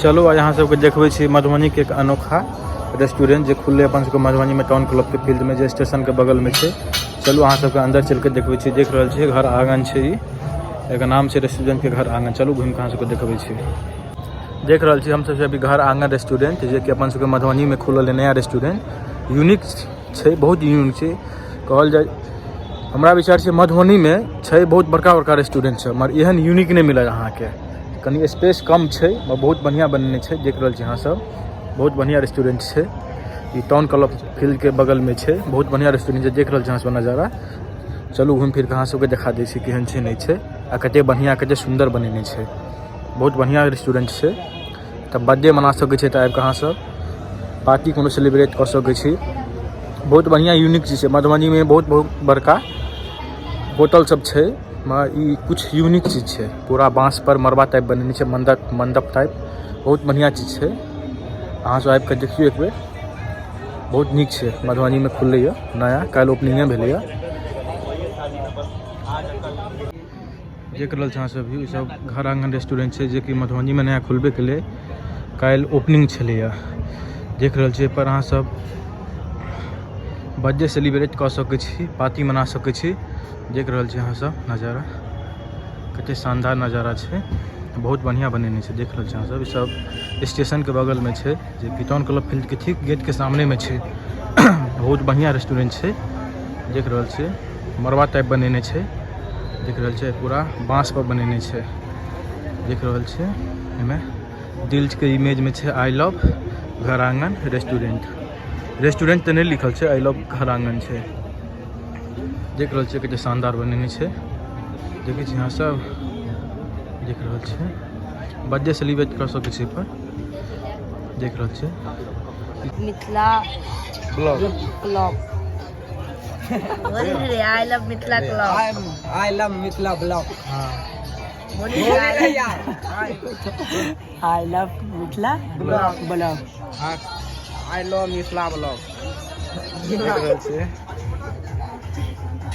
चलू आइ अहाँ सबके देखबै छी मधुबनीके एक अनोखा रेस्टोरेंट जे खुललै अपन सबके मधुबनीमे टाउन क्लबके फील्डमे, जे स्टेशनके बगलमे छै। चलू, अहाँ सबके अंदर चलि कऽ देखबै छी। देख रहल छियै, घर आङ्गन छै ई। एकर नाम छै रेस्टोरेंटके घर आङ्गन। चलू, घुमि कऽ अहाँ सबके देखबै छी। देख रहल छी, हमसब अभी घर आङ्गन रेस्टोरेंट, जे कि अपन सबके मधुबनीमे खुलल है नया रेस्टोरेंट। यूनिक छै, बहुत यूनिक छै। कहल जाय, हमरा विचार छै, मधुबनीमे छै बहुत बड़का बड़का रेस्टोरेंट छै, मगर एहन यूनिक नहि मिलत अहाँके। कनि स्पेस कम छै, मगर बहुत बढ़िआँ बनेने छै। देख रहल छी अहाँ सब, बहुत बढ़िआँ रेस्टोरेंट छै ई। टाउन क्लब फील्डके बगलमे छै। बहुत बढ़िआँ रेस्टोरेंट छै। देख रहल छी अहाँ सब नजारा। चलू, घुमि फिर कऽ अहाँ सबके देखा दै छी, केहन छै, नहि छै आ कते बढ़िआँ, कते सुन्दर बनेने छै। बहुत बढ़िआँ रेस्टोरेंट छै। तऽ बर्थडे मना सकै छै, तऽ आबि कऽ अहाँ सब पार्टी कोनो सेलिब्रेट कऽ सकै छी। बहुत बढ़िआँ यूनिक चीज छै। मधुबनीमे बहुत बहुत बड़का होटल सब छै, मगर ई कुछ यूनिक चीज छै। पूरा बाँस पर मड़बा टाइप बनेने छै, मंडप मंडप टाइप। बहुत बढ़िआँ चीज छै। अहाँ सब आबि कऽ देखियौ एक बेर, बहुत नीक छै। मधुबनीमे खुललैए नया, काल्हि ओपनिंगे भेलैए। देख रहल छी अहाँ सब भी, ई सब घर आङ्गन रेस्टोरेंट छै, जे कि मधुबनीमे नया खुलबे केलै, काल्हि ओपनिंग छलैए। देख रहल छियै, पर अहाँ सब बर्थडे सेलिब्रेट कऽ सकै छी, पार्टी मना सकै छी। देख रहल छी अहाँ सब नजारा, कते शानदार नजारा छै। बहुत बढ़िआँ बनेने छै। देख रहल छी अहाँ सब, ई सब स्टेशनके बगलमे छै, जे कि टाउन क्लब फील्डके ठीक गेटके सामनेमे छै। बहुत बढ़िआँ रेस्टोरेंट छै। देख रहल छियै, मड़बा टाइप बनेने छै। देख रहल छियै, पूरा बाँस पर बनेने छै। देख रहल छियै, एहिमे दिलके इमेजमे छै I love घर आङ्गन रेस्टोरेंट। रेस्टोरेंट तऽ नहि लिखल छै, I love घर आङ्गन छै। देख रहल छियै, कते शानदार बनेने छै। देखै छी अहाँ सब, देख रहल छियै, बर्थडे सेलिब्रेट कऽ सकै छी पर। देख रहल छियै। Mithila blog club. I love Mithila club. I love Mithila blog. हाँ। I love Mithila blog. I love Mithila blog. देख रहल छियै।